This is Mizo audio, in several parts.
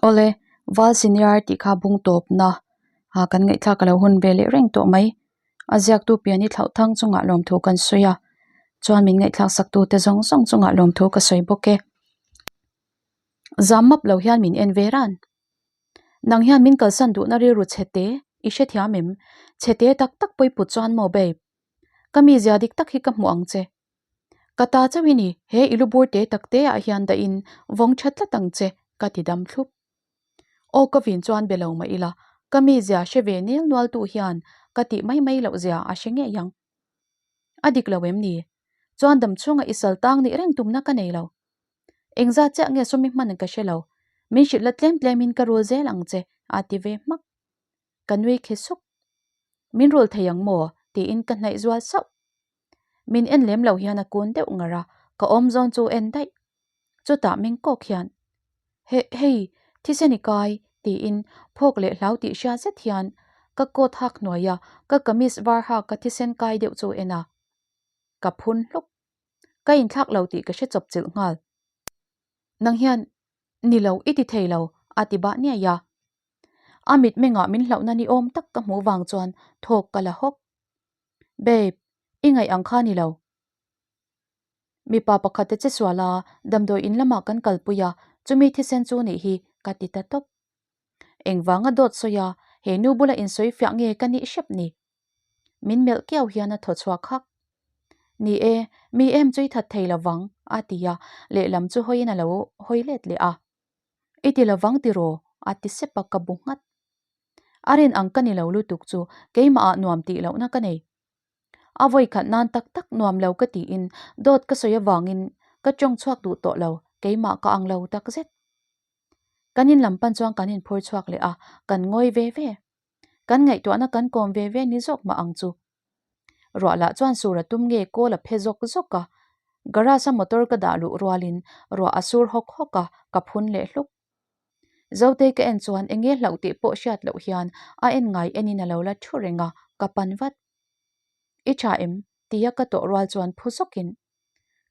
Awle, Val Senior tih kha bung tawpna ah kan ngaihthlak a lo hun ve leh reng tawh mai. A ziaktu pian i thlauh thang chungah lawmthu kan sawi a, chuan min ngaihthlak sak tute zawng zawng chungah lawmthu ka sawi bawk e. Zam map lo hian min en ve ran. Nang hian min kalsan duhna rilru chhe te i hrethiam em? Chhe te tak tak pawi put chuan maw babe? Ka mizia dik tak hi ka hmuh ang che. Ka ta chauh i ni, he i lu bur te tak te ah hian dah in vawng tha tlat ang che, ka ti dam thlup. Aw ka vin chuan be lo mah ila, ka mizia hre ve nel nual tu hian ka tih mai mai loh zia a hre ngei ang. A dik lo em ni? Chuan dam chhunga i sal tang nih reng tumna ka nei lo. Engzat chiah nge sawmi hman ka hre lo, min hrilh la tlem tlem in ka rul zel ang che, a ti ve hmak. Ka nui khi suk. Min rul thei ang maw? tiin ka hnaih zual sauh. Min en lem lo hian a kun deuh ngar a, ka awm zawn chu en daih. Chutah meng kawk hian, He, hei, thisen i kai, tiin phawk leh hlau tih hria zet hian ka coat hak hnuai a, ka kamis var hak ka thisen kai deuh chu en a. Ka phun hluk. Ka inthlak lo tih ka hre chawp chilh nghal. Nang hian, Ni lo, i ti thei lo, a ti bah niai a. A mitmengah min hlauhna ni awm tak ka hmuh vang chuan thawk ka la hawk. Babe, i ngaih ang kha ni lo. Mipa pakhat te che sual a, damdawi in lamah kan kalpui a, chumi thisen chu nih hi ka ti ta tawp. Engvanga dawt sawi a, he nu bula insawi fiah nge ka nih hrep ni? Min melh kiau hian a thaw chhuak hak. Ni e, mi em chu i that thei lovang, a ti a, lehlam chu hawiin a lo hawi let leh a. I ti lovang tiraw? a ti sep a, ka bu nghat. A rin ang ka ni lo lutuk chu keimah ah nuam tih lohna ka nei. A vawi khat nan tak tak nuam lo ka tiin dawt ka sawi avangin ka tawng chhuak duh tawh lo, keimah ka ang lo tak zet. Kan in lam pan chuan kan inphur chhuak leh a, kan ngawi ve ve. Kan ngaihtuahna kan kawm ve ve ni zawk mah ang chu. Ruah lah chuan sur a tum nge kawl a phe zawk zawk a, garage a motor ka dah luh rualin ruah a sur hawk hawk a, ka phun leh hluk. Zotei ka en chuan enge hlauh tih pawh hriat loh hian a en ngai enin a lo la thu reng a, ka pan vat. I tha em? tia ka tawh rual chuan phu zawkin,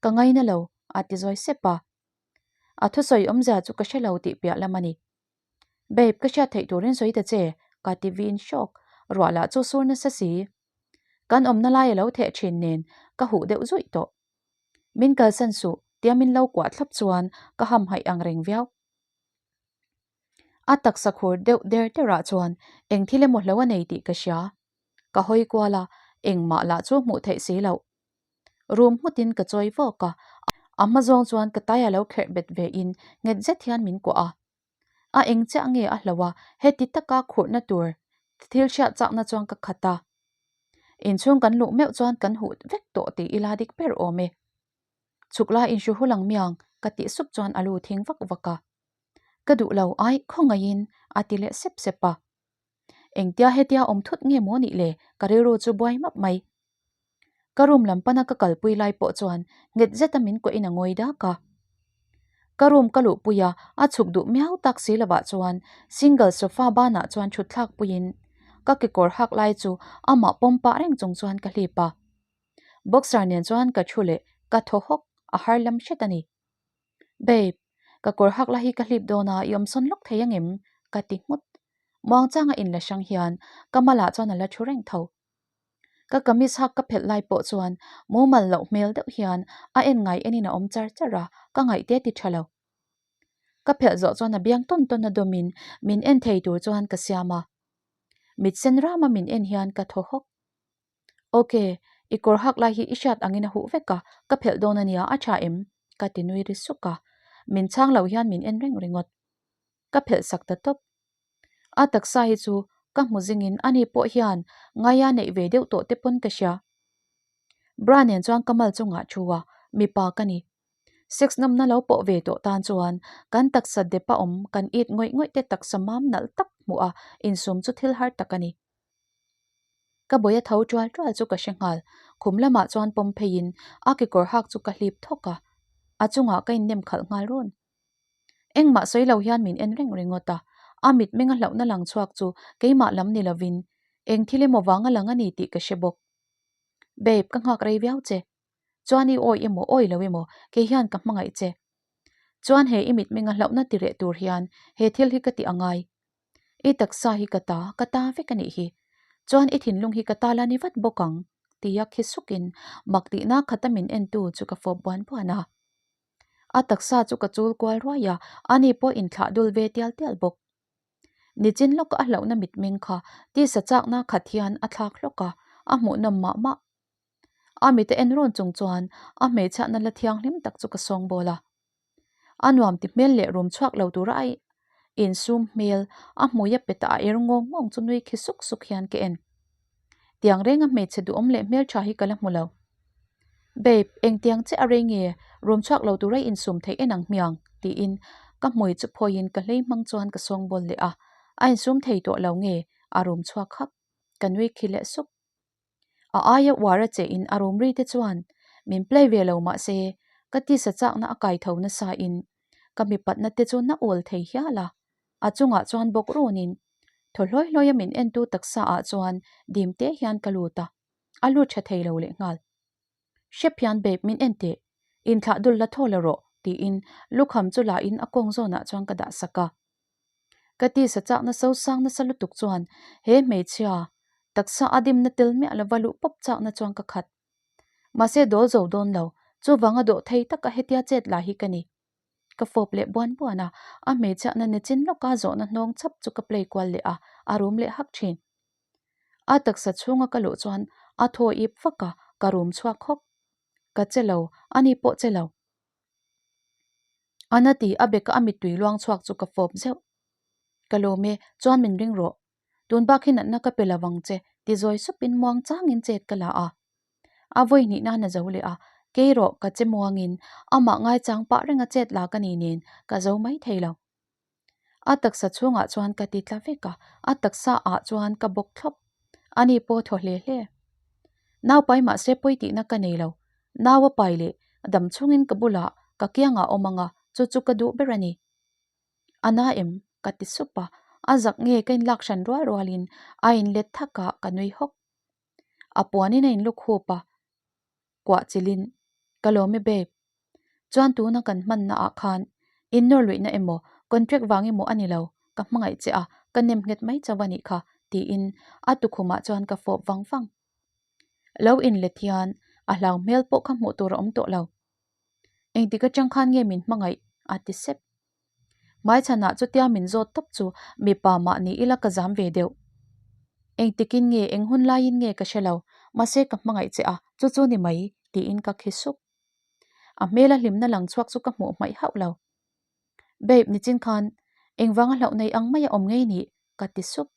Ka ngaina lo, a ti zawi sep a. A thusawi awmzia chu ka hre lo tih piah lam a ni. Babe, ka hriat theih turin sawi ta che, ka ti vin hrawk. Ruah lah chu sur nasa si. Kan awmna lai a lo theh thin nen ka huh deuh zuih tawh. Min kalsan suh, tia min lo kuah thlap chuan ka hamhaih ang reng viau. A taksa khur deuh der derah chuan eng thil emaw hlo a nei tih ka hria. Ka hawi kual a, engmah lah chu hmuh theih si loh. Rum nghutin ka chawi vawk a, a hma zawng chuan ka tai a lo kherh bet ve in nghet zet hian min kuah a. A eng chiah nge a hlo a, heti taka khurhna tur thil hriat chakna chuan ka khat a. Inchhung kan luh meuh chuan kan huh vek tawh tih ila dik ber awm e. Chhuk lai inhru hul ang miang ka tih sup chuan a lu thing vak vak a. Ka duh lo ai khawngaihin a ti leh sep sep a. Engtia hetia awm thut nge maw nih le ka rilru chu buai map mai. Ka room lam pana ka kalpui lai pawh chuan nghet zeta min kuahin a ngawi dak a. Ka room ka luhpui a, a chhuk duh miau tak si lovah chuan single sofa banah chuan thut thlak puiin ka kekawr hak lai chu amah pawm pah reng chung chuan ka hlip a. Boxer nen chuan ka thu leh ka thaw hawk a har lam hret a ni. Babe, ka kawr hak lai hi ka hlip dawn a, i awmsawn lawk thei angem? ka ti nghut. Muangchanga inla hrang hian ka malah chuan a la thu reng tho. Ka kamis hak ka phelh lai pawh chuan mumal loh hmel deuh hian a en ngai enin a awm char char a, ka ngaihte ti tha lo. Ka phelh zawh chuan a biang tawn tawn a dawmin min en thei tur chuan ka siam a. Mit sen rama min en hian ka thaw hawk. Ok, i kawr hak lai hi i hriat angin a huh vek a, ka phelh dawn a nia, a tha em? ka ti nui ri suk a, min chhang lo hian min en reng ringawt. Ka phelh sak ta tawp. A taksa hi chu ka hmu zingin ani pawh hian ngaia neih ve deuh tawh te pawn ka hria. Bra nen chuan ka mal chungah thu a, mipa ka ni. Sex nawmna lo pawh ve tawh tan chuan kan taksa dep a awm kan it ngawih ngawih te taksa mam nalh tak hmuh a insum chu thil har tak a ni. Ka bawih a tho tual tual chu ka hre nghal, khum lamah chuan pawm pheiin a kekawr hak chu ka hlip thawk a, a chungah ka innem khalh nghal run. Engmah sawi lo hian min en reng ringawt a, a mitmeng a hlauhna lang chhuak chu keimah lam ni lovin eng thil emaw vang a lang a ni tih ka hre bawk. Babe, ka nghak rei viau che. Chuan i awi emaw awi lo emaw kei hian ka hmangaih che. Chuan he i mitmenga hlauhna ti reh tur hian he thil hi ka ti angai. I taksa hi ka ta, ka ta vek a nih hi. Chuan i thinlung hi ka ta la ni vat bawk ang, tia khi sukin mak tihna khata min entu chu ka fawp buan buan a. A taksa chu ka chul kual ruai a, ani pawh inthlah dul ve tial tial bawk. Nichin lawka a hlauhna mitmeng kha tisa chakna khat hian a thlak hlawk a, a hmuhnawm mah mah. A mite en rawn chung chuan a hmeichhiatna la thianghlim tak chu ka sawngbawl a. A nuam ti hmel leh rum chhuak lo tura a insum hmel, a hmui a pet a a er ngawng ngawng chu nui khi suk suk hian ka en. Tiang renga hmeichhe duhawm leh hmeltha hi ka la hmu lo. Babe, engtiang che a rei nge rum chhuak lo tura i insum theih en ang hmiang? tiin ka hmui chu phawiin ka hlei hmang chuan ka sawngbawl leh a. A insum thei tawh lo nge a rum chhuak hak. Ka nui khi leh sup. A aia uar a che in a rum ri te chuan min play ve lo mah se ka tisa chakna a kai tho nasa in ka mipatna te chu na awl thei hial a, a chungah chuan bawk rawn in thaw hlawi hlawi a min en tu taksa ah chuan dim te hian ka lut a, a lut tha thei lo leh nghal. Hrep hian babe min en teh, inthlah dul la thaw la rawh tiin lukham chu la in a kawng zawn ah chuan ka dah sak a. Ka tisa chakna so sang nasa lutuk chuan he hmeichhia taksa a dimna tel miah lova luh pawp chakna chuan ka khat. Mahse dawl zo dawn lo, chuvanga dawh thei taka hetia chet la hi ka ni. Ka fawp leh buan buan a, a hmeichhiahna nichin lawka zawhna hnawng chhap chu ka play kual leh a, a rum leh hak thin. A taksa chhunga ka luh chuan a thaw ip vak a, ka rum chhuak hawk. Ka che lo, ani pawh che lo. A na ti a beka a mittui luang chhuak chu ka fawp zeuh. Ka lawm e, chuan min ring rawh. Tun bak hi natna ka pe lo vang che, ti zawi supin muang changin chet ka la a. A vawi hnih nan a zo leh a, kei rawh ka che muangin amah ngaichang pah renga chet la ka ni nen ka zo mai thei lo. A taksa chhungah chuan ka ti tla vek a, a taksa ah chuan ka bawk thlawp. Ani pawh thaw hle hle. Nau pai mahse pawi tihna ka nei lo. Nau a pai leh dam chhungin ka bulah ka kiangah awm ang a, chu chu ka duh ber a ni. A na em? ka ti sup a, a zak nge ka inlak hran rual rualin a inlet thak a, ka nui hawk. A puanin a inluk hup a, kuah chilhin, Ka lawm e babe. Chuan tuna kan hmanna ah khan innawr luihna emaw contract vang emaw a ni lo, ka hmangaih che a, ka nem nghet mai chauh a nih kha, tiin a tukhumah chuan ka fawp vang vang. Lo inlet hian a hlau hmel pawh kha hmuh tur a awm tawh lo. Engtik atang khan nge min hmangaih? a ti sep. Hmaichhanah chutia min zawt tawp chu mipa mah ni ila ka zam ve deuh. Engtikin nge eng hun laiin nge ka hre lo, mahse ka hmangaih che a, chu chu ni mai, tiin ka khi suk. A hmela hlimna lang chhuak chu ka hmuh hmaih hauh lo. Babe, nichin khan engvanga hlauh nei ang maia awm ngei nih? ka ti sup.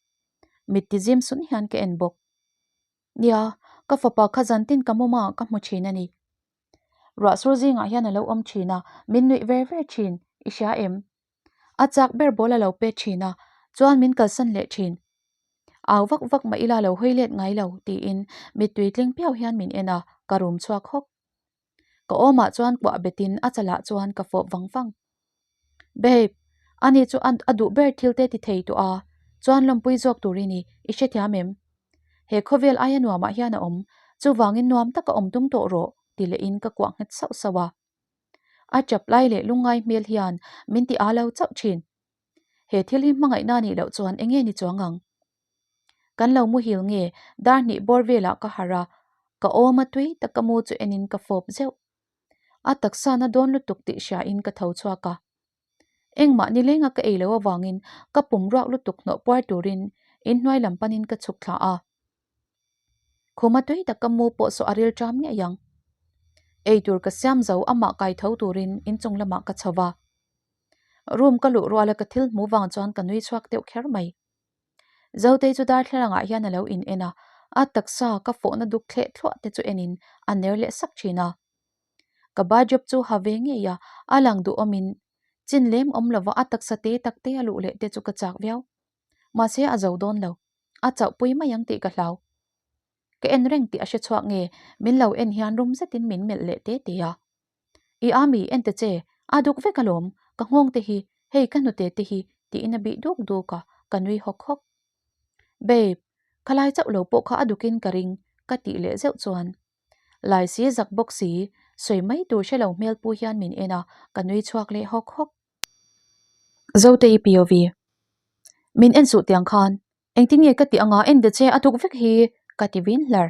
Mit ti zim sun hian ka en bawk. Nia, ka fapa kha zantin ka muma ka hmu thin a ni. Ruahsur zingah hian a lo awm thin a, min nuih ver ver thin, i hria em? A chak ber bawl a lo pe thin a, chuan min kalsan leh thin. Au vak vak mah ila lo hawi let ngai lo, tiin mittui tling piau hian min en a, ka rum chhuak hawk. Ka awmah chuan kuah betin a chalah chuan ka fawp vang vang. Babe, ani chu a duh ber thil te ti thei tawh a, chuan lawmpui zawk tur i ni, i hrethiam em? He khawvel aia nuamah hian a awm, chuvangin nuam taka awm tum tawh rawh, ti lehin ka kuah nghet sauh sauh a. A chap lai leh lungngai hmel hian min ti â lo chauh thin. He thil hi hmangaihna nih loh chuan eng nge ni chuang ang? Kan lo muhil nge dar hnih bawr velah ka harh a, ka awm a tui tak ka mu chu enin ka fawp zeuh. A taksa na dawn lutuk tih hriain ka tho chhuak a. Engmah nilenga ka ei lo avangin ka pum ruak lutuk hnawh puar turin inhnuai lam panin ka chhuk thla a. Khuma tui tak ka mu pawh saw a ril ṭam ngei ang. Ei tur ka siam zo amah kai tho turin inchung lamah ka chho va. Room ka luh ruala ka thil hmu vang chuan ka nui chhuak deuh kher mai. Zotei chu darthlalangah hian a lo in en a, a taksa ka fawhna duk thleh thluah te chu enin a ner leh sak thin a. Ka bajob chu ha ve ngei a, a lang duhawmin chin lem awm lova a taksa te tak te a luh leh te chu ka chak viau. Mahse a zo dawn lo, a chauhpui mai ang tih ka hlau. Ka en reng tih a hre chhuak nge min lo en hian rum zetin min melh leh te te a. I ami en ta che, a duk vek alawm, ka nghawng te hi, hei ka hnute te hi tiin a bih duk duk a, ka nui hawk hawk. Babe, khalai chauh lo pawh kha a dukin ka ring ka tih leh zeuh chuan. Lai si zak bawk si, Sawi mai tur hre lo hmel pu hian min en a, ka nui chhuak leh hawk hawk. Zote i POV. Min en suh tiang khan, engtin nge ka tih anga en ta che a tuk vek hi ka ti vin hlar.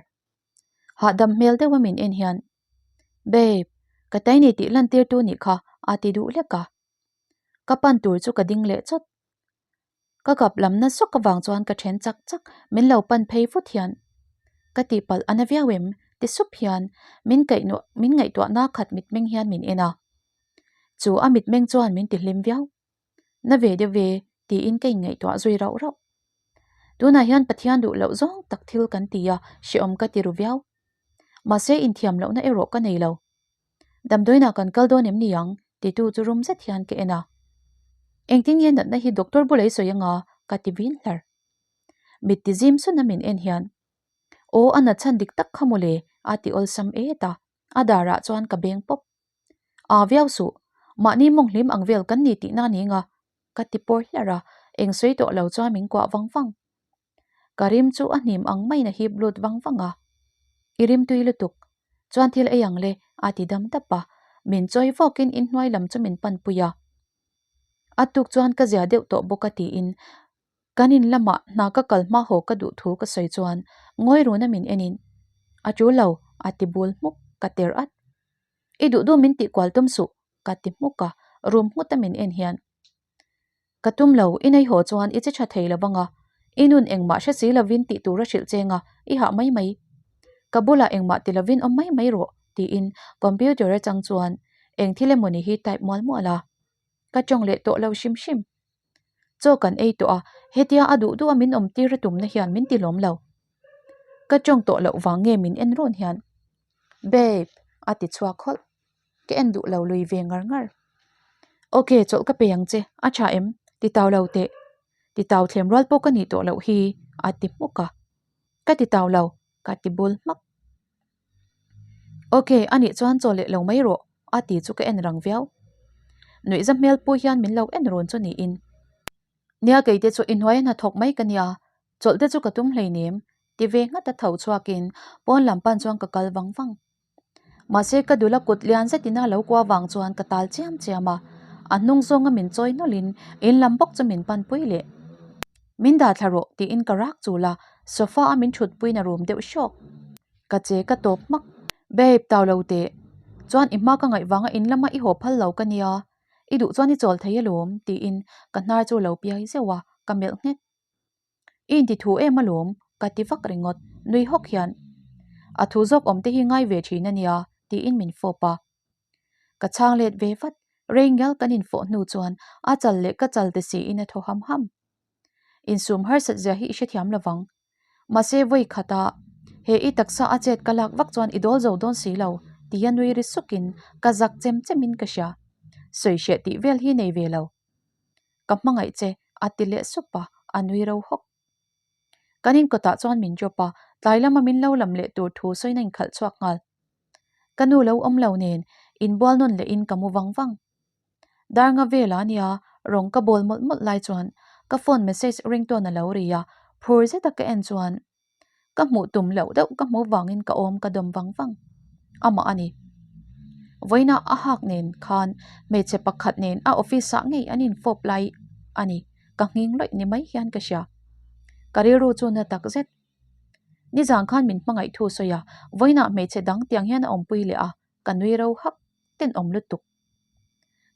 Hahdam hmel deuh a min en hian, Babe, ka tai ni tih lan tir tu nih kha a ti duh lek a. Ka pan tur chu ka ding leh chawt. Ka kap lam na sawk avang chuan ka then chak chak, min lo pan phei vut hian ka tihpalh a na viau em ti sup hian min kaihnuah min ngaihtuahna khat mitmeng hian min en a. Chu a mitmeng chuan min ti hlim viau. Na ve deuh ve tiin ka inngaihtuah zui rauh rauh. Tunah hian Pathian duh loh zawng tak thil kan ti a, hrehawm ka ti ru viau. Mahse inthiam lohna erawh ka nei lo. Damdawiinah kan kal dawn em ni ang? titu chu rum zet hian ka en a. Engtin nge natna hi doctor bula i sawi anga? ka ti vin hlar. Mit ti zim sun a min en hian, Aw a nat chhan dik tak kha mawle a ti awlsam et a, a darah chuan ka beng pawp. Aa viau suh, mahni mawng hlim ang vel kan ni tihna ni nga ka ti pawr hlar a, eng sawi tawh lo chuan min kuah vang vang. Ka rim chu a hnim ang maiin a hip lut vang vang a. I rim tui lutuk. Chuan thil ei ang le, a ti dam dap a. Min chawi vawkin inhnuai lam chu min panpui a. A tuk chuan ka zia deuh tawh bawk a tiin kan in lamah hna ka kal hma haw ka duh thu ka sawi chuan ngawi runa min enin a tul lo, a ti bul hmuk, ka ter at. I duh duh min tih kual tum suh, ka ti hmuk a, rum nghut a min en hian. Ka tum lo, i nei haw chuan i che tha thei lo vang a, i nun engmah hre si lovin tih tur a hrilh cheng a, i hah mai mai. Ka bulah engmah ti lovin awm mai mai rawh, tiin computer atang chuan eng thil emawni hi type mual mual a. Ka tawng leh tawh lo hrim hrim. Chaw kan ei tawh a, hetia a duh duh a min awm tir a tumna hian min ti lawm lo. Ka tawng tawh loh vang nge min en rawn hian, Babe! a ti chhuak hawlh. Ka en duh lo lui ve ngar ngar. Ok, chawlh ka pe ang che, a tha em? Ti tau lo teh. Ti tau thlem rual pawh ka nih tawh loh hi, a ti hmuk a. Ka ti tau lo, ka ti bul hmak. Ok, a nih chuan chaw leh lo mai rawh, a ti chu ka en rang viau. Nuihza hmel pawh hian min lo en rawn chu niin. Nia keite chu i hnuaia hnathawk mai ka nia, chawlh te chu ka tum hleinem, ti ve nghat a tho chhuakin pawn lam pan chuan ka kal vang vang. Mahse ka dula kut lian zetin a lo kua vang chuan ka tal chiam chiam a, a hnung zawnga min chawi nawlhin in lam bawk chu min panpui leh. Min dah thla rawh tiin ka rak chul a, sofa a min thutpuiin a rum deuh hrawk. Ka che ka tawp hmak. Babe, tau lo teh. Chuan i hma ka ngaih vanga in lama i haw phal lo ka nia, i duh chuan i chawl thei alawm tiin ka hnar chu lo piai zeuh a, ka melh nghek. I inti thu em alawm, ka ti vak ringawt, nui hawk hian. A thu zawk awm te hi ngai ve thin a nia, tiin min fawp a. Ka chhang let ve vat, rei ngial kan infawh hnu chuan a chal leh ka chal te siin a thaw ham ham. Insum harsat zia hi i hrethiam lovang. Mahse vawi khata he i taksa a chet ka lak vak chuan i dawl zo dawn si lo, tia nui ri sukin ka zak chem chemin ka hria. Sawi hreh tih vel hi nei ve lo. Ka hmangaih che, a ti leh sup a, a nui ro hawk. Kan inkawtah chuan min drop a, tlai lama min lo lam leh tur thu sawiin a inkhalh chhuak nghal. Ka nu lo awm lo nen, inbual nawn lehin ka mu vang vang. Dar nga vel a nia, rawng ka bawl mawlh mawlh lai chuan ka phone message ringtone a lo ri a, phur zeta ka en chuan Ka hmuh tum loh deuh ka hmuh vangin ka awm ka dawm vang vang. Amah a ni. Vawiina a hak nen khan hmeichhe pakhat nen a office ah ngei an infawp lai a ni. Ka nghing lawih ni mai hian ka hria. Ka rilru chu na tak zet. Nizan khan min hmangaih thu sawi a, vawiinah hmeichhe dang tiang hian a awmpui leh a, ka nui ro hak tenawm lutuk.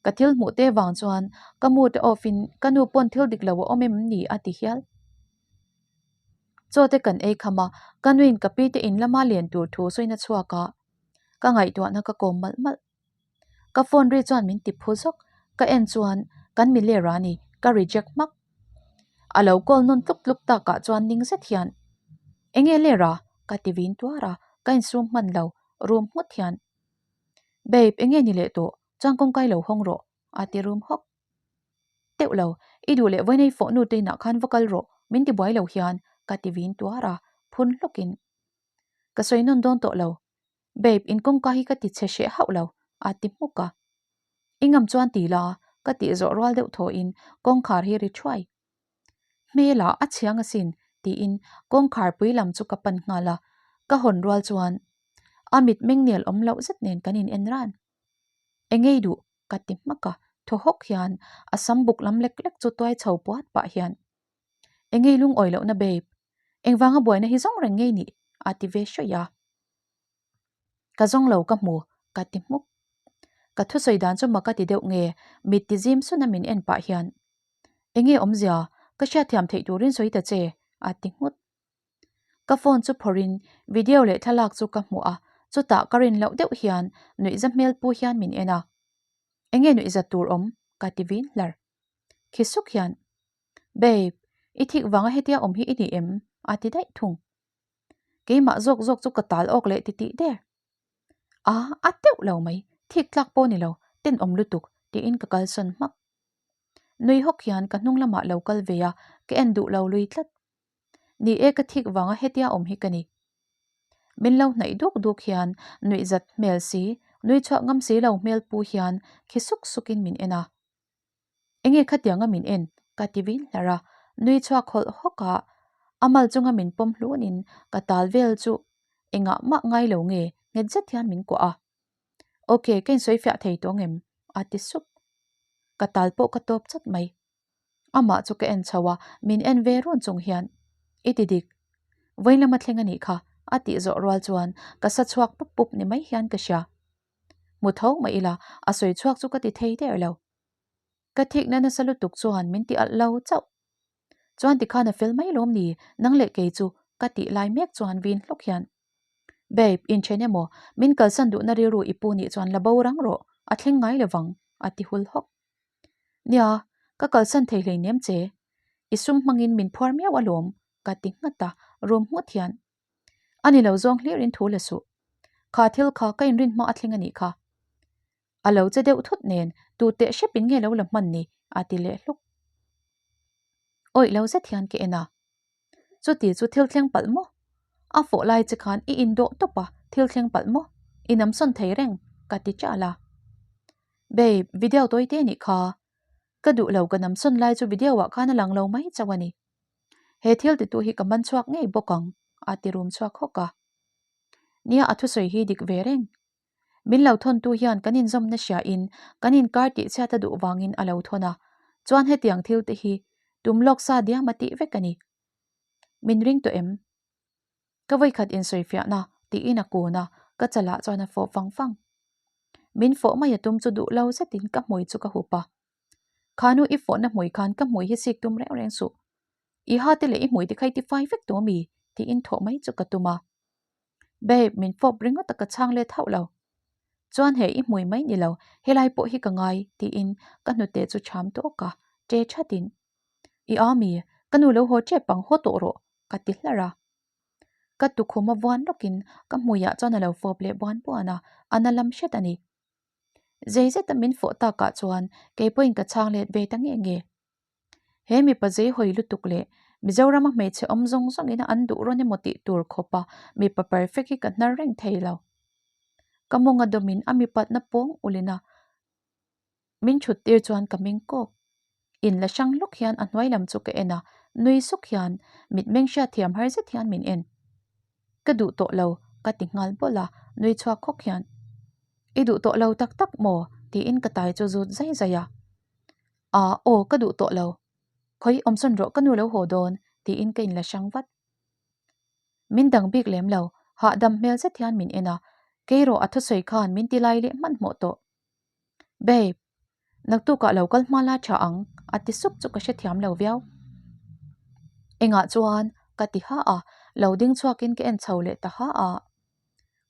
Ka thil hmuh te vang chuan ka mood a off in ka nu pawn thil dik lo a awm em ni a ti hial. Chaw te kan ei kham a, ka nuin ka pi te in lama len tur thu sawiin a chhuak a, ka ngaihtuahna ka kawm malh malh. Ka phone ri chuan min ti phu zawk, ka en chuan kan miler a ni, ka reject hmak. A lo call nawn tluk tluk takah chuan ning zet hian, Enge ler a? ka ti vin tuar a, ka insum hman lo, rum nghut hian, Babe, enge ni leh tawh? Chuan kawngkai lo hawng rawh, a ti rum hawk. Teuh lo, i duh leh vawiinei fawh nu te inah khan va kal rawh, min ti buai lo hian, ka ti vin tuar a, phun hlawkin. Ka sawi nawn dawn tawh lo. Babe, in kawngka hi ka ti chhe hreh hauh lo, a ti hmuk a. I ngam chuan ti la, ka tih zawh rual deuh thawhin kawngkhar hi ri thuai. Hmelah a chhiang asin, tiin kawngkhar pui lam chu ka pan nghal a, ka hawn rual chuan. A mitmeng nel awm loh zet nen kan in en ran. Engei duh? ka ti hmak a, thaw hawk hian a sam buk lam lek lek chu tuai chho puat pah hian, Engei lungawi lohna babe, engvanga buaina hi zawng reng ngei nih? a ti ve hrawih a. Ka zawng lo ka hmu, ka ti hmuk. Ka thusawi dan chu mak a ti deuh nge, mit ti zim sun a min en pah hian, Enge awmzia, ka hriatthiam theih turin sawi ta che, a ti nghut. Ka phone chu phawrhin video leh thlalak chu ka hmuh a, chutah ka rin loh deuh hian nuihza hmel pu hian min en a. Enge nuihza tur awm? ka ti vin hlar. Khi suk hian, Babe, i thik vanga hetia awm hi i ni em? a ti daih thung. Keimah zawk zawk chu ka tal awk leh titih der. A, a teuh lo mai, thik tlak pawh ni lo, tenawm lutuk, tiin ka kalsawn hmak. Nui hawk hian ka hnung lamah lo kal ve a, ka en duh lo lui tlat. Ni e ka thik vanga hetia awm hi ka ni. Min lo hnaih duk duk hian nuihzat hmel si, nui chhuak ngam si lo hmel pu hian khi suk sukin min en a. Enge khatianga min en? ka ti vin hlar a, nui chhuak hawlh hawk a, a mal chunga min pawm hlunin ka tal vel chu engah mah ngai lo nge nghet zet hian min kuah a. Ok, ka insawi fiah thei tawh ngem? a ti sup. Ka tal pawh ka tawp chat mai. Amah chu ka en chho a, min en ve run chung hian, I ti dik. Vawiin lama thleng a nih kha, a tih zawh rual chuan ka sa chhuak pup pup ni mai hian ka hria. Hmu tho mah ila, a sawi chhuak chu ka ti thei der lo. Ka thikna nasa lutuk chuan min ti alh lo chauh. Chuan tikhan a fel mai lawm ni, nang leh kei chu, ka tih lai mek chuan vin hlawk hian, Babe, inchen emaw, min kalsan duhna rilru i pu nih chuan la bo rang rawh, a thleng ngai lovang, a ti hul hawk. Nia, ka kalsan thei hleinem che. I sum hmangin min phuar miau alawm, ka ti nghat a, rum nghut hian. A ni lo zawng hlir in thu la suh. Kha thil kha ka inrin hma a thleng a nih kha. A lo che deuh thut nen, tu teh hrep in nge lo la hman ni, a ti leh hluk. Awih lo zet hian ka en a. Chuti chu thil thleng palh maw? A fawh lai che khan i indawh tawp a, thil thleng palh maw? I namsawn thei reng, ka ti chal a. Babe, video tawi te nih kha. Ka duh lo ka namsawn lai chu video ah khan a lang lo mai chauh a ni. He thil titu hi ka man chhuak ngei bawk ang, a ti rum chhuak hawk a. Nia a thusawi hi dik ve reng. Min lo thawntu hian kan inzawmna hriain kan inkar tihchhiat a duh vangin a lo thawn a, chuan hetiang thil te hi tum lawk sa diam a tih vek a ni. Min ring tawh em? Ka vawikhat insawifiahna tiin a kun a, ka chalah chuan a fawh fang fang. Min fawh mai a tum chu duh lo zetin ka hmui chu ka hup a. Khanu i fawhna hmui khan ka hmui hi sik tum reng reng suh. I ha te leh i hmui te kha i tifai vek tawh ami? tiin thawh mai chu ka tum a. Babe, min fawp ringawt a ka chhang let hauh lo. Chuan he i hmui mai ni lo, helai pawh hi ka ngai, tiin ka hnute chu cham tawk a, ṭe ṭhatin. I â mi, ka nu lo haw ṭep ang haw tawh rawh, ka ti hlar a. Ka tukhum a vuan lawkin ka hmuiah chuan a lo fawp leh buan buan a, a na lam hret a ni. Zei zeta min fawh takah chuan kei pawhin ka chhang let ve ta nge nge. He mipa zei hawi lutuk leh Mizorama hmeichhe awm zawng zawngin an duh rawn emaw tih tur khawpa mipa perfect hi ka hnar reng thei lo. Ka mawnga dawmin a mipatna pawng ulin a min thut tir chuan ka meng kawk. In la hrang hlawk hian a hnuai lam chu ka en a, nui suk hian mitmeng hriatthiam har zet hian min en. Ka duh tawh lo, ka ti nghal bawlh a, nui chhuak khawk hian, I duh tawh lo tak tak maw? tiin ka tai chu zut zai zai a. A, aw ka duh tawh lo. Khawi awmsawn rawh ka nu lo haw dawn, tiin ka inla hrang vat. Min dang bik lem lo, hahdam hmel zet hian min en a, kei rawh a thusawi khan min ti lai leh hmanhmawh tawh. Babe, naktukah lo kal hma la tha ang, a ti sup chu ka hrethiam lo viau. Engah chuan ka ti ha a, lo ding chhuakin ka en chho leh ta ha a.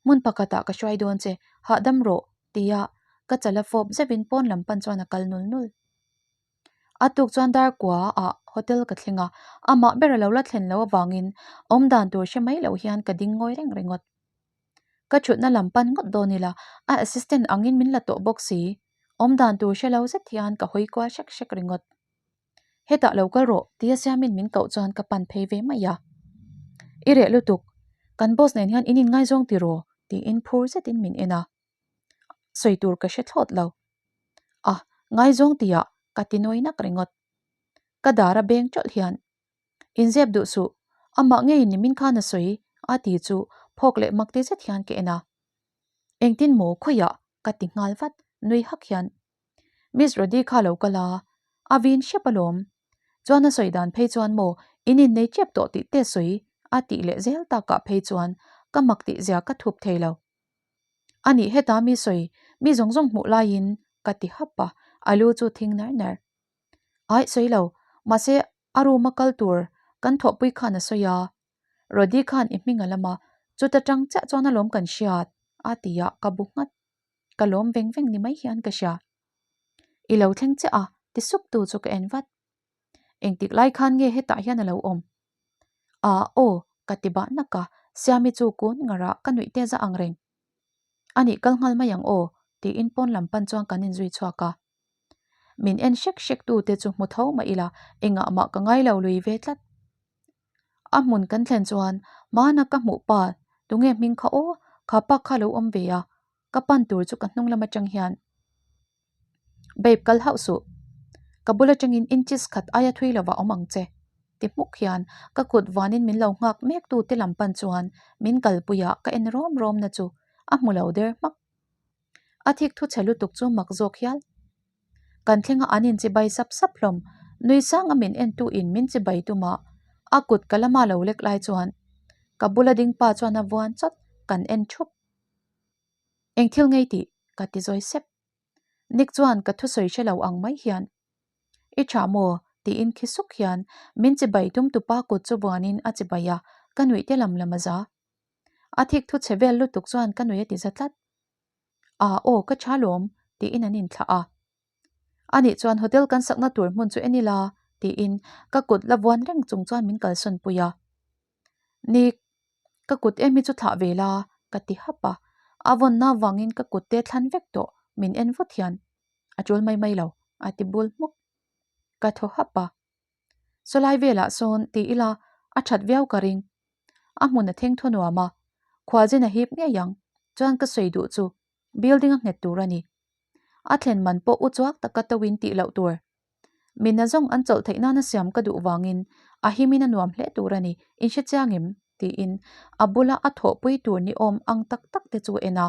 Hmun pakhatah ka hruai dawn che, hahdam rawh, tia ka chala fawp zeuhin pawn lam pan chuan a kal nul nul. A tuk chuan dar kua ah hotel ka thleng a, amah ber a lo la thlen loh avangin awmdan tur hre mai loh hian ka ding ngawi reng ringawt. Ka thutna lam pan ngawt dawn ila, a assistant angin min la tawh bawk si, awmdan tur hre lo zet hian ka hawi kual hrek hrek ringawt. Hetah lo kal rawh tia siamin min koh chuan ka pan phei ve mai a. I reh lutuk, kan boss nen hian in inngaizawng tiraw? tiin phur zetin min en a. Sawi tur ka hre thlawt lo. A, ngaizawng tiah ka ti nawi nak ringawt. Ka dar a beng tawlh hian, Inzep duh suh, amah ngeiin nimin khan a sawi a ti chu phawk leh mak ti zet hian ka en a. Engtin maw khawiah ka ti nghal vat nui hak hian Miss Rody kha lo kal a, a vin hrep alawm. Chuan a sawi dan phei chuan maw in innei tep tawh tih te sawi a tih leh zel takah phei chuan ka mak tih zia ka thup thei lo. A nih heta mi sawi mi zawng zawng hmuh laiin ka ti hap a, a lu chu thing nar nar. Aih sawi lo, mahse a room a kal tur kan thawhpui khan a sawi a, Rody khan i hming a lam a, chuta tang chiah chuan alawm kan hriat a ti a, ka bu nghat. Ka lawm veng veng ni mai hian ka hria. I lo thleng chiah a, ti sup tu chu ka en vat. Engtik lai khan nge hetah hian a lo awm? A, aw, ka ti bah nak a, Siami chu kun ngar a, ka nuih te za ang reng. A nih kal nghal mai ang aw, tiin pawn lam pan chuan kan inzui chhuak a. Min en hrek hrek tu te chu hmu tho mah ila, engah mah ka ngai lo lui ve tlat. A hmun kan thlen chuan hmana ka hmuh pa tunge hming kha aw, kha pa kha lo awm ve a, ka pan tur chu ka hnung lam atang hian Babe kal hauh suh, ka bul atangin inches khat aia thui lovah awm ang che ti hmuk hian ka kut vanin min lo nghak mek tu te lam pan chuan min kalpui a ka en rawm rawm na chu a hmu lo der hmak. A thik thu chhe lutuk chu mak zawk hial. Kan thlenga an inchibai sap sap hlawm. Nui sanga min entu in min chibai tum a, a kut ka lama lo lek lai chuan ka bula ding pa chuan a vuan chawt kan en thup. Eng thil ngei tih? ka ti zawi sep. Nick chuan ka thusawi hre lo ang mai hian I tha maw? tiin khi suk hian min chibai tum tupa kut chu vuanin a chibai a, ka nuih te lam lam a za. A thik thu chhe vel lutuk chuan ka nuih a ti za tlat. A aw ka tha lawm tiin an inthlah a. Anih chuan hotel kan sakna tur hmun chu en ila tiin ka kut la vuan reng chung chuan min kalsawn pui a. Nick, ka kut em hi chu thlah ve la ka ti hap a. A vawnna avangin ka kut te thlan vek tawh min en vut hian a tul mai mai lo a ti bul hmuk. Ka thaw hap a. Sawlai velah sawn ti ila a that viau ka ring. A hmun a theng thaw nuam a, khualzin a hip ngei ang chuan ka sawi duh chu building a nghet tur a ni. A thlen man pawh u chuak taka to in tih loh tur. Mi nazawng an chawlh theih nana siam ka duh vangin a himin a nuam hle tur a ni, in hre chiang em? tiin a bula a thawhpui tur ni awm ang tak tak te chu en a.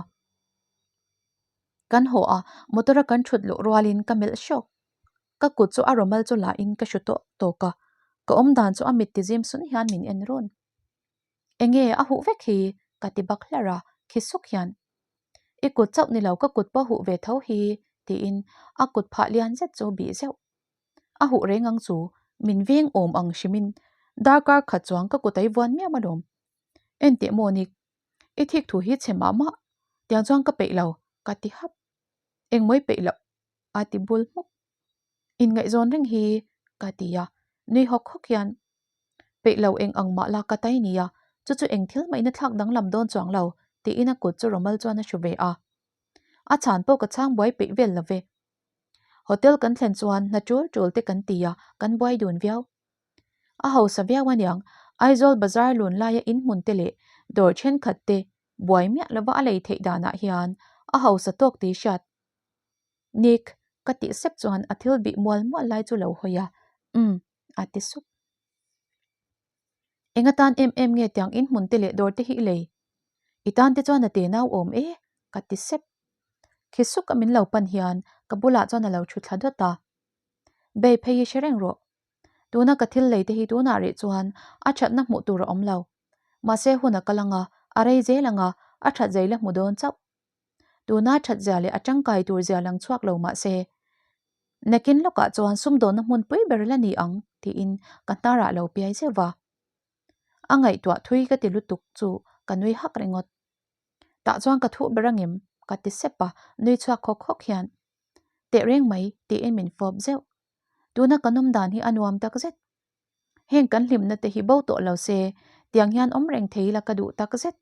Kan haw a, motor a kan thut luh rualin ka melh hrawk. Ka kut chu a rawmal chu la in ka hru tawk tawk a, ka awm dan chu a mit ti zim sun hian min en run. Enge a huh vek hi? ka ti bak hlar a, khi suk hian. I kut chauh ni lo ka kut pawh huh ve tho hi tiin a kut phah lian zet chu bih zeuh. A huh reng ang chu min veng awm ang hrimin darkar khat chuang ka kut a i vuan miam alawm. Enteh maw Nick, i thik thu hi chhe mah mah, tiang chuan ka peih lo ka ti hap. Engmaw i peih loh? a ti bul hmuk. Inngaihzawn reng hi ka ti a, nui hawk hawk hian peih lo eng ang mah la ka tai nia, chu chu eng thil mahin a thlak danglam dawn chuang lo tiin a kut chu Romal chuan a hru ve a. A chhan pawh ka chhang buai peih vel lo ve. Hotel kan thlen chuan hna tul tul te kan ti a, kan buai dun viau. A hausa viau aniang, Aizawl bazar lun laia inhmun te leh dawr thenkhat te buai miah lova a lei theih danah hian a hausa tawk tih hriat Nick, ka tih sep chuan a thil bih mual mual lai chu lo hawi a, Umm, a ti sup. Eng atan em em nge tiang in hmun te leh dawr te hi i lei? I tan te chuan a te nau awm e, ka ti sep. Khi suk a min lo pan hian ka bulah chuan a lo thu thla dawt a. Babe hei hi hre reng rawh. Tuna ka thil lei te hi tunah rih chuan a thatna hmuh tur a awm lo. Mahse hun a kal ang a, a rei zel ang a, a that zei la hmu dawn chauh. Tuna that zia leh a tangkai tur zia lang chhuak lo mah se, nakin lawkah chuan sumdawnna hmun pui ber la ni ang tiin ka hnarah lo piai zeuh va. A ngaihtuah thui ka ti lutuk chu ka nui hak ringawt. Tah chuan ka thuh ber angem? ka ti sep a, nui chhuak khawk khawk hian Teh reng mai tiin min fawp zeuh. Tuna kan awm dan hi a nuam tak zet. Heng kan hlimna te hi bo tawh lo se, tiang hian awm reng thei ila ka duh tak zet.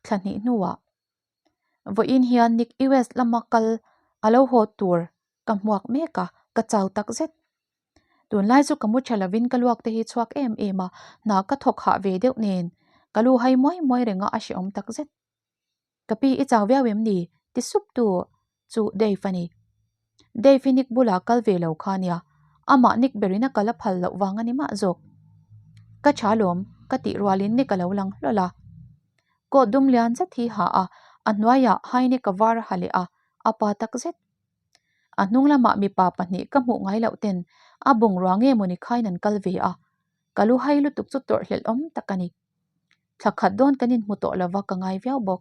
Thla hnih hnuah vawiin hian Nick US lama kal a lo haw tur ka hmuak mek a, ka chau tak zet. Tunlai chu ka mu tha lovin ka luak te hi chhuak em em a, hna ka thawk hah ve deuh nen ka lu hai muai muai reng a, a hrehawm tak zet. Ka pi i chau viau em ni? ti sup tu chu Dave a ni. Dave hi Nick bulah kal ve lo kha nia, amah Nick berin a kal a phal loh vang a ni mah zawk. Ka tha lawm, ka tih rualin Nick a lo lang hlawl a. Coat dum lian zet hi ha a, A hnuaiah high-neck a var a ha leh a, a pa takzet. A hnung lamah mipa pahnih ka hmuh ngai loh ten a bungrua nge mawni khain an kal ve a, ka lu hai lutuk chu tawrhhlelh awm tak a ni. Thla khat dawn kan inhmu tawh lova ka ngai viau bawk.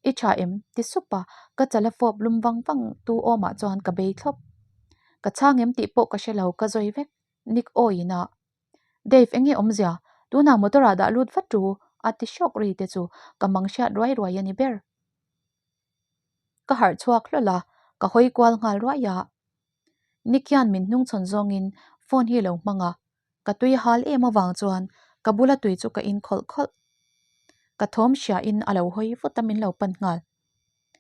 I tha em? ti sup a, ka chala fawp lum vang vang tu awmah chuan ka bei thlawp. Ka chhang em tih pawh ka hre lo, ka zawi vek. Nick awiin a. Dave, enge awmzia? Tunah motor ah dah lut vat ru a ti hrawk ri te chu ka mang hriat ruai ruai a ni ber. Ka harh chhuak hlawlh a, ka hawi kual nghal ruai a. Nick hian min hnungchhawn zawngin phone hi lo hmang a, ka tui hal em avang chuan ka bula tui chu ka in khawlh khawlh. Ka thawm hriain a lo hawi vut a min lo pan nghal.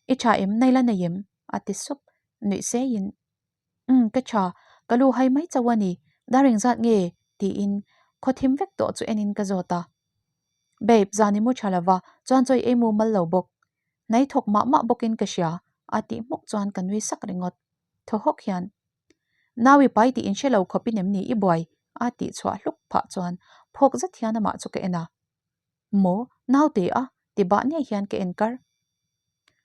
I tha em? Naila nei em? a ti sup, nuih seiin. Umm ka tha, ka lu hai mai chauh a ni, dar engzat nge? tiin khaw thim vek tawh chu enin ka zawt a. Babe, zan i mu tha lova, chuan chawi ei mu mal lo bawk. Hnai thawk mah mah bawkin ka hria, a tih hmuk chuan ka nui sak ringawt. Thaw hawk hian, Nau i pai tih in hre lo khawpin em ni i buai? a tih chhuah hluk phah chuan phawk zet hian amah chu ka en a. Maw, naute a? ti bah ngei hian ka en kar.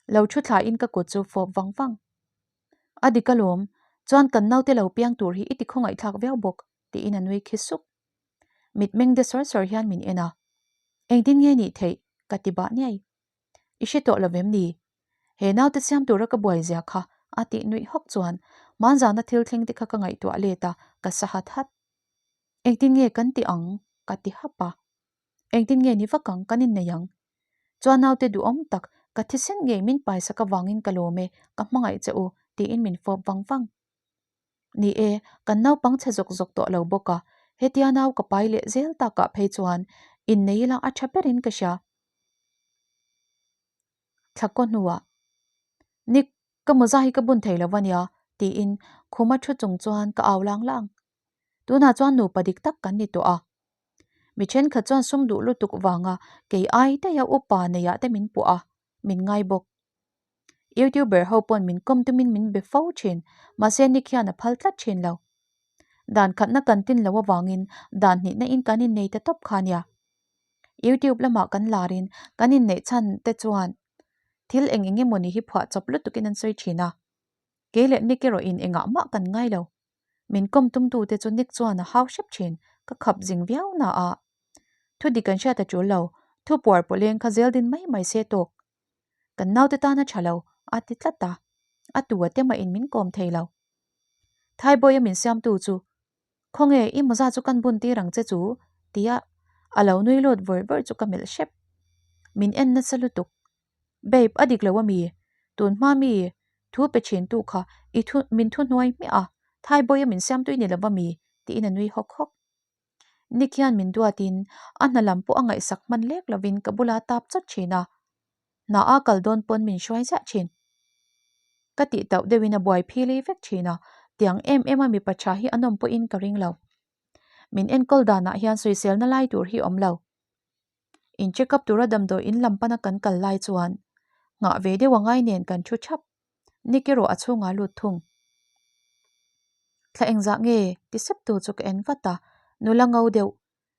Lo thu thlain ka kut chu fawp vang vang. A dik alawm, chuan kan naute lo piang tur hi i ti khawngaihthlak viau bawk, tiin a nui khi suk. Mitmeng de sawr sawr hian min en a. Engtin nge nih theih? ka ti bah niai. I hre tawh lo vem ni? He naute siam tura ka buai zia kha a tih nuih hawk chuan hmanzana thil thleng te kha ka ngaihtuah let a, ka sa hat hat. Engtin nge kan ti ang? ka ti hap a. Engtin nge ni vak ang kan innei ang? Chuan naute duhawm tak, ka thisen ngei min paisak avangin ka lawm e, ka hmangaih che u, tiin min fawp vang vang. Ni e, kan naupang chhe zawk zawk tawh lo bawk a, hetia nau ka pai leh zel takah phei chuan innei ila a tha berin ka hria. Thla kaw hnuah, Nick, ka mawza hi ka bun thei lo ania, tiin khuma thu chung chuan ka au lang lang. Tunah chuan nupa dik tak kan ni tawh a. Mi thenkhat chuan sum duh lutuk vanga kei ai daih a upa neiah te min puah a, min ngai bawk. Youtuber ho pawn min kawm tumin min be fo thin, mahse Nick hian a phal tlat thin lo. Dan khatna kan tin lo avangin dan hnihna in kan innei ta tawp kha nia. Youtube lamah kan larin kan inneih chhan te chuan thil eng eng emawni hi phuah chawp lutukin an sawi thin a. Kei leh Nick erawhin engah mah kan ngai lo. Min kawm tumtute chu Nick chuan a hau hrep thin, ka khap zing viau na a. Thu dik an hriat a tul lo, thu puar pawleng kha zel din mai mai se tawk. Kan naute tan a tha lo, a ti tlat a. A tu a tema in min kawm thei lo. Thaibawi a min siamtu chu, Khawnge i mawza chu kan bun tir ang che chu? tia a lo nui lut vawr vawr chu ka melh hrep. Min en nasa lutuk. Babe, a dik lo a mi? Tun hma mi thu pe thin tu kha i thu min thu hnuai hmiah a, Thaibawi a min siamtui ni lo a mi? tiin a nui hawk hawk. Nick hian min duatin a hna lam pawh a ngaihsak hman lek lovin ka bula tap chawt thin a, hna a kal dawn pawn min hruai ziah thin. Ka tih tauh deuhin a buai phili vek thin a, tiang em em a mipa tha hi a nawm pawhin ka ring lo. Min enkawl danah hian sawiselna lai tur hi awm lo. In check up tura damdawi in lam pana kan kal lai chuan nghah ve deuh a ngai nen kan thu thap. Nick erawh a chhungah lut thung. Thla engzah nge? ti sep tu chu ka en vat a, nula ngo deuh,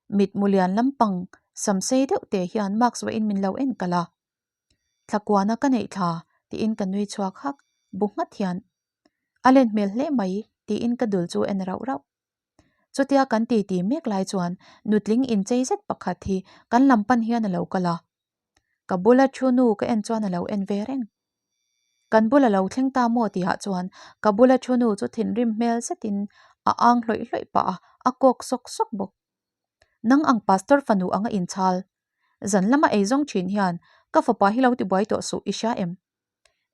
mit mu lian lampang sam sei deuh te hian mask vahin min lo en kalh a. Thla kuana ka neih thla tiin ka nui chhuak hak, bu nghat hian a len hmel hle mai tiin ka dul chu en rauh rauh. Chutia kan titi mek lai chuan nutling inchei zet pakhat hi kan lam pan hian a lo kal a. Ka bula thu nu ka en chuan a lo en ve reng. Kan bul a lo thleng ta maw tihah chuan ka bula thu nu chu thinrim hmel zetin a ang hlawih hlawih pah a, a kawk sawk sawk bawk. Nang ang pastor fanu anga inchhal. Zan lama eizawng thin hian ka fapa hi lo tibuai tawh suh i hria em?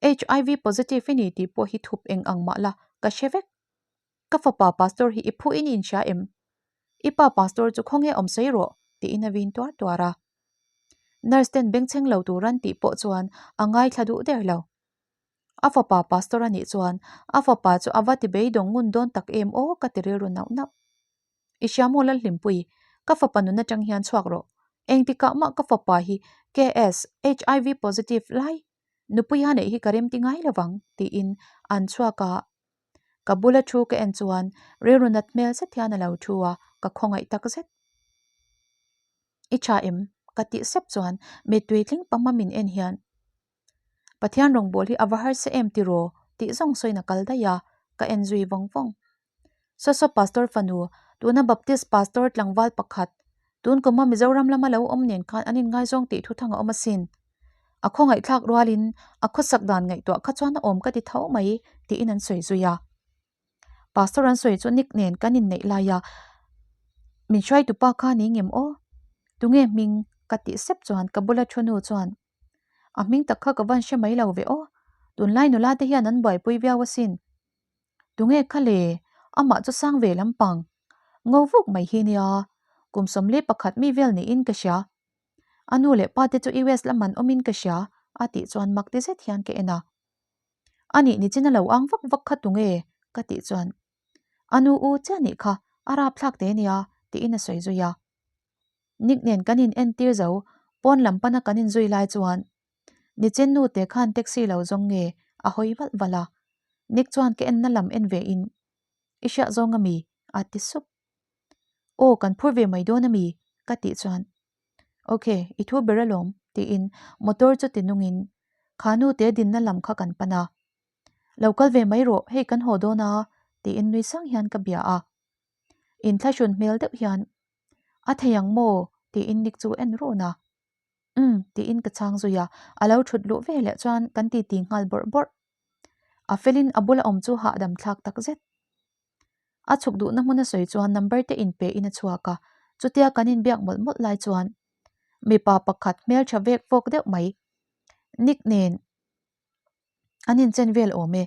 HIV positive i ni tih pawh hi thup eng ang mah la ka hre vek. Ka fapa pastor hi i phuhin i inhria em? I pa pastor chu khawnge awm sawi rawh tiin a vin tuar tuar a. Nurse ten bengchheng lo tur an tih pawh chuan a ngaithla duh der lo. A fapa pastor a nih chuan a fapa chu a va ti beidawng ngun dawn tak em aw ka ti rilru nauh nauh. I hria maw Lalhlimpui, ka fapa nun atang hian chhuak rawh. Engtikah mah ka fapa hi KS, HIV positive, lai nupui a neih hi ka remti ngai lovang tiin an chhuak a. Ka bula thu ka en chuan rilru nat hmel zet hian a lo thu a, ka khawngaih tak zet. I tha em? Ka tih sep chuan mittui tling pama min en hian. Pathian rawngbâwl hi a va harsa em tiraw? tih zawng sawiin a kal daih a, ka en zui vawng vawng. Saw Pastor fanu, tuna Baptist Pastor tlangval pakhat, tun kuma Mizoram lama lo awm nen khan an inngaizawng tih thuthang a awm asin. A khawngaihthlak rualin a khawsak dan ngaihtuah kha chuan a awm ka ti tho mai tiin an sawi zui a. Pastor an sawi chu Nick nen kan inneih lai a, min hruaitupa kha ni ngem aw? Tunge hming? ka tih sep chuan ka bula thu nu chuan a hming tak kha ka van hre mai lo ve aw, tunlai nula te hian an buaipui viau asin. Tunge kha le? Amah chu sang ve lampang. Ngo vuk mai hi nia, kum 11 mi vel niin ka hria. A nu leh pa te chu US lam an awmin ka hria, a tih chuan mak ti zet hian ka en a. A nih nichin a lo ang vak vak kha tunge? ka tih chuan, A nu u chiah nih kha, a rapthlak te nia, tiin a sawi zui a. Nick nen kan in entir zo, pawn lam pana kan inzui lai chuan Nichin nu te khan taxi lo zawng nge a hawi valh valh a. Nick chuan ka enna lam en ve in, I hriah zawng ami? a ti sup. Aw kan phur ve mai dawn ami? ka tih chuan, Ok, i thu ber alawm tiin motor chu ti nungin kha nu te dinna lam kha kan pan a. Lo kal ve mai rawh, hei kan haw dawn a tiin nui sang hian ka bia a. Inthlahrun hmel deuh hian, A thei ang maw? tiin Nick chu en run a. Umm, tiin ka chhang zui a, a lo thut luh ve leh chuan kan titi nghal bawrh bawrh. A felin a bula awm chu hahdam thlak tak zet. A chhuk duhna hmun a sawi chuan number te inpe in a chhuak a, chutia kan inbiak mawlh mawlh lai chuan mipa pakhat hmeltha vek vawk deuh mai Nick nen an inchen vel awm e,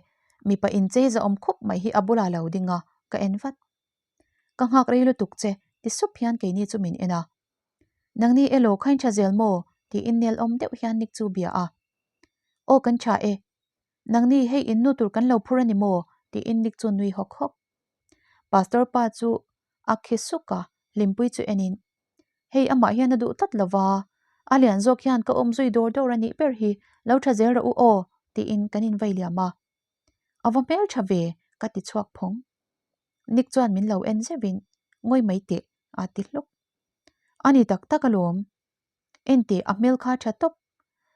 mipa inchei zahawm khup mai hi a bulah lo ding a, ka en vat. Ka nghak rei lutuk che, ti sup hian keini chu min en a. Nangni elaw khain tha zel maw? tiin nel awm deuh hian Nick chu bia a. Aw kan tha e. Nangni hei in nu tur kan lo phur a ni maw? tiin Nick chu nui hawk hawk. Pastor pa chu a khi suk a, Hlimpui chu enin, Hei amah hian a duh tlat lo va, a lian zawk hian ka awm zui dawr dawr a nih ber hi, lo tha zel rawh u aw, tiin kan invai liam a. A va hmel tha ve, ka ti chhuak phawng. Nick chuan min lo en zeuhin, Ngawi mai teh, a ti hluk. A ni tak tak alawm. Enteh, a hmel kha tha tawp.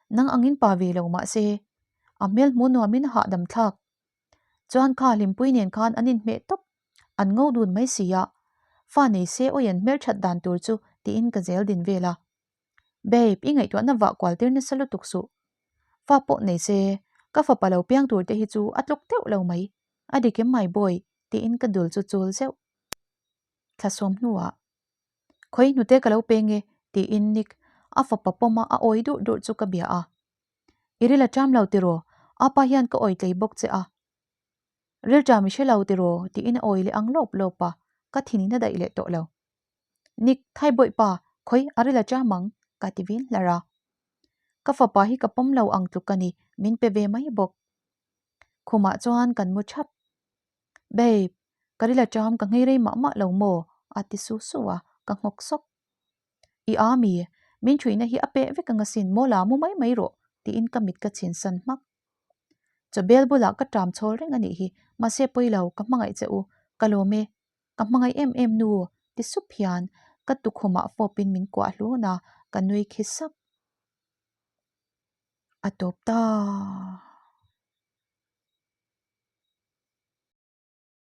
Nang angin pa ve lo mah se, a hmel hmu nuamin a hahdam thlak. Chuan kha Hlimpui nen khan an inhmeh tawp, an ngo dun mai si a. Fa nei se awi an hmel that dan tur chu tiin ka zel din vel a. Babe, i ngaihtuahna vah kual tir nasa lutuk suh. Fa pawh nei se, ka fapa lo piang tur te hi chu a tluk deuh lo mai. A dik em my boy? tiin ka dul chu chul zeuh. Thla sawm hnuah, Khawi hnute ka lo peng e, tiin Nick a fapa pawma a awi durh durh chu ka bia a. I ril a ṭam lo tiraw? Apa hian ka awi tlei bawk che a. Ril ṭam i hre lo tiraw? tiin a awi leh ang lawp lawp a, ka thinin a daih leh tawh lo. Nick, Thai bawih pa, khawi a ril a ṭam ang, ka ti vin hlar a. Ka fapa hi ka pawm lo ang tluk a ni, min pe ve mai bawk. Khumah chuan kan mu ṭhap. Babe, ka ril a ṭam ka nghei rei mah mah lo maw? a ti su su a, ka nghawk sawk. I a mi, min ṭhuihna hi a peh vek ang asin, maw la mu mai mai rawh, tiin ka mit ka chhin san hmak. Chawbel bulah ka ṭam chhawl reng a nih hi, mahse pawi lo, ka hmangaih che u, ka lawm e, ka hmangaih em em nu, ti sup hian ka tukhumah fawpin min kuah hlun a, ka nui khi sak. A tawp ta.